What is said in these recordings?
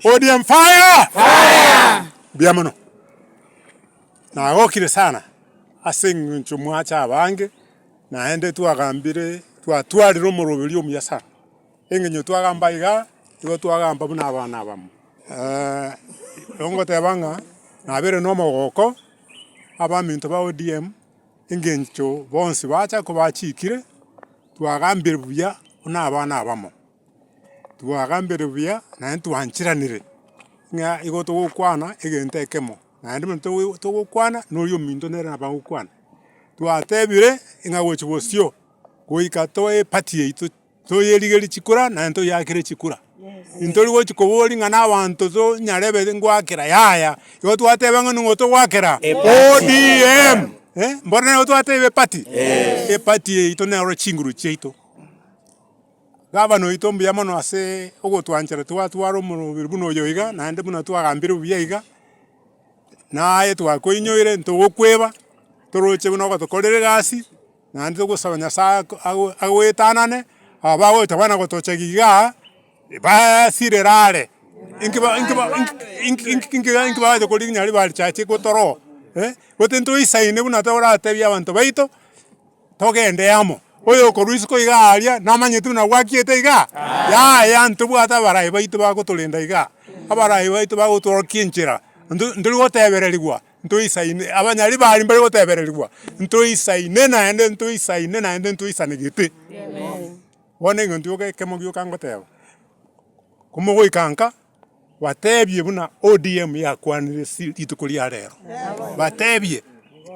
ODM fire! Mbuya mono. Nagokire sana ase eng'encho mwacha abange, naende twagambire twatwarire omoroberio omuya sana. Eng'encho twagamba igaa, igo twagamba buna abana abamo. Igo ngoteba ng'a nabeire na omogoko, abaminto ba ODM, engencho bonsi bacha kobachikire, twagambire buya buna abana abamo. Twagambire buya naende twancheranire, ng'a igo togokwana egento ekemo, naende buna togo togokwana na oria ominto nere nabo agokwana. Twatebire ng'a gochia bosio, goika toe eparty yaito toyerigerie chikura naende toyeakere chikura. Ntori gochi koboria ng'a na abanto tonyarebe ngoakera yaya, igo twateba ng'a ning'o togoakera? ODM eh, mbono nabo twateba eparty? Eparty yaito nero chinguru chiaito. Gavana oito mbuya mono ase ogotwanchera twatwara omoroberi buna oyo iga, naende buna twagambire buya iga, naye twakoinyoire ntogokweba, toroche buna ogotokorera egasi, naende togosaba Nyasaye ako ago agoetanane, aba bagocha bana gotochegia igaa, baasirere are, inki ba inki ba inki inki inki inki bagacha korigia nyaribari chiache gotoroo eh, gose ntoisaine buna toratebie abanto baito. Togende amo. Oyokorwa isiko iga aria namanyete buna gwakiete igaa? Yaya ntobwate abarai baito bagotorenda igaa, abarai baito bagotworokia enchera, nto ntori gotebererigwa, ntoisaine abanyaribari mbari gotebererigwa, ntoisaine naende ntoisaine naende ntoisanegete. Bono egento gioka ekemo gioka ngoteba, komogoika nka. Batebie buna ODM yakwanire ase rituko ria rero, batebie,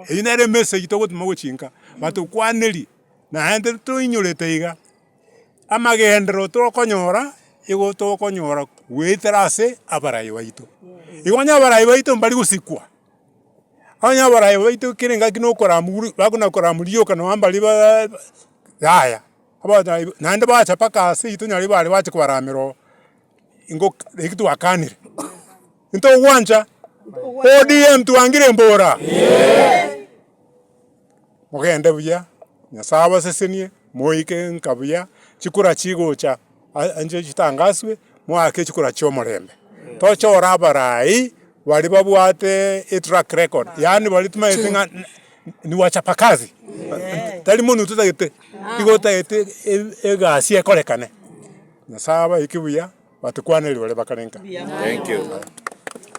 eyio nere emessage togotuma gochia nka, batokwanerie, naende toinyorete iga, amagenderero tokonyora, igo tokonyora goetera ase abarai baito. Igo onye abarai baito mbari gosikwa, onye abarai baito kera engaki na okoramwa bakona koramwa rioka nonye mbari baa yaya, abarai naende bacha mpaka ase intwe nyari bare bache kobaramera oo. Ingo eki twakanire, intogwancha ODM twangire embora? Mogende buya, Nyasaye abasesenie, moike nka buya, chikura chigocha a- inche chitangaswe, moake chikura chia omorembe. Tochore abarai baria babwate etrack record, yaani baria tomaete ng'a ni wachapa kazi, tari monwe totagete, igo otagete e- egasi ekorekane. Nyasae abaike buya, batukwanerie baria bakare nka. Thank you.